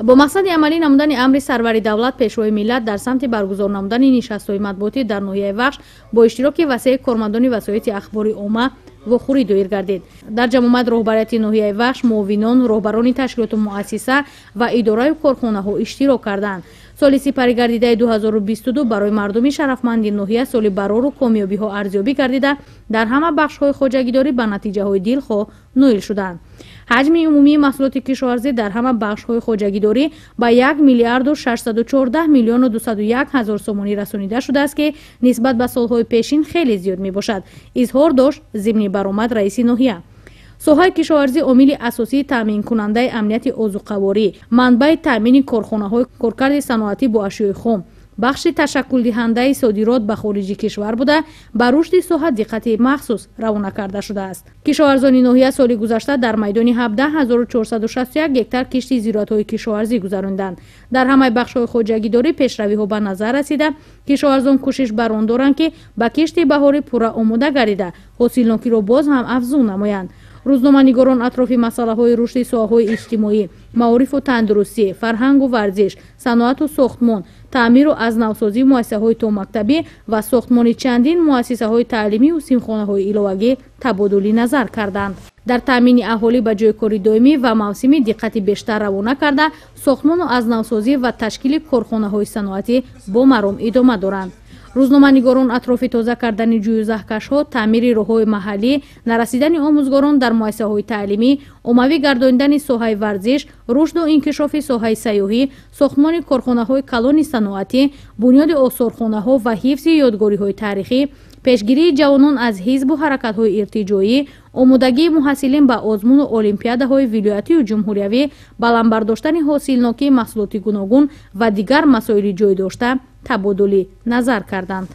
Бо мақсади амалӣ намудани амри сарвари давлат, пешвои миллат дар самти баргузор намудани нишастҳои матбуотӣ дар ноҳияи Вахш бо иштироки васеи кормандони васоити ахбори омма вохӯрӣ доир гардид. Дар ҷамъомад роҳбарияти ноҳияи Вахш, муовинон, роҳбарони ташкилоту муассиса ва идораю корхонаҳо иштирок карданд. Соли сипарӣ гардидаи 2022 барои мардуми шарафманди ноҳия соли барору комёбиҳо арзёбӣ гардида, дар ҳама бахшҳои хоҷагидорӣ ба натиҷаҳои дилхоҳ ноил шуданд. Ҳаҷми умумии маҳсулоти кишоварзӣ дар ҳама бахшҳои хоҷагидорӣ ба 1 миллиарду 614 миллиону 201 ҳазор сомонӣ расонида шудааст, ки нисбат ба солҳои пешин хеле зиёд мебошад, изҳор дошт зимни баромад раиси ноҳия. Соҳаи кишоварзӣ омили асосии таъминкунандаи амнияти озуқаворӣ, манбаи таъмини корхонаҳои коркарди саноатӣ бо ашёи хом, бахши ташаккулдиҳандаи содирот ба хориҷи кишвар буда, ба рушди соҳа диққати махсус равона карда шудааст. Кишоварзони ноҳия соли гузашта дар майдони 17 461 гектар кишти зироатҳои кишоварзӣ гузаронданд. Дар ҳамаи бахшҳои хоҷагидорӣ пешравиҳо ба назар расида, кишоварзон кӯшиш бар он доранд, ки ба кишти баҳорӣ пурра омода гардида, ҳосилнокиро боз ҳам афзун намоянд. Рӯзноманигорон атрофи масъалаҳои рушди соҳаҳои иҷтимоӣ, маорифу тандурустӣ, фарҳангу варзиш, саноату сохтмон, таъмиру аз навсозии муассисаҳои томактабӣ ва сохтмони чандин муассисаҳои таълимию синфхонаҳои иловагӣ табодули назар карданд. Дар таъмини аҳолӣ ба ҷойи кори доимӣ ва мавсимӣ диққати бештар равона карда, сохтмону аз навсозӣ ва ташкили корхонаҳои саноатӣ бо маром идома доранд. Рӯзноманигорон атрофи тоза кардани ҷӯю заҳкашҳо, таъмири роҳҳои маҳаллӣ, нарасидани омӯзгорон дар муассисаҳои таълимӣ, оммавӣ гардонидани соҳаи варзиш, рушду инкишофи соҳаи сайёҳӣ, сохтмони корхонаҳои калони саноатӣ, бунёди осорхонаҳо ва ҳифзи ёдгориҳои таърихӣ, пешгирии ҷавонон аз ҳизбу ҳаракатҳои иртиҷоӣ, омодагии муҳассилин ба озмуну олимпиадаҳои вилоятию ҷумҳуриявӣ, баланд бардоштани ҳосилнокии маҳсулоти гуногун ва дигар масоили ҷой дошта табодули назар карданд.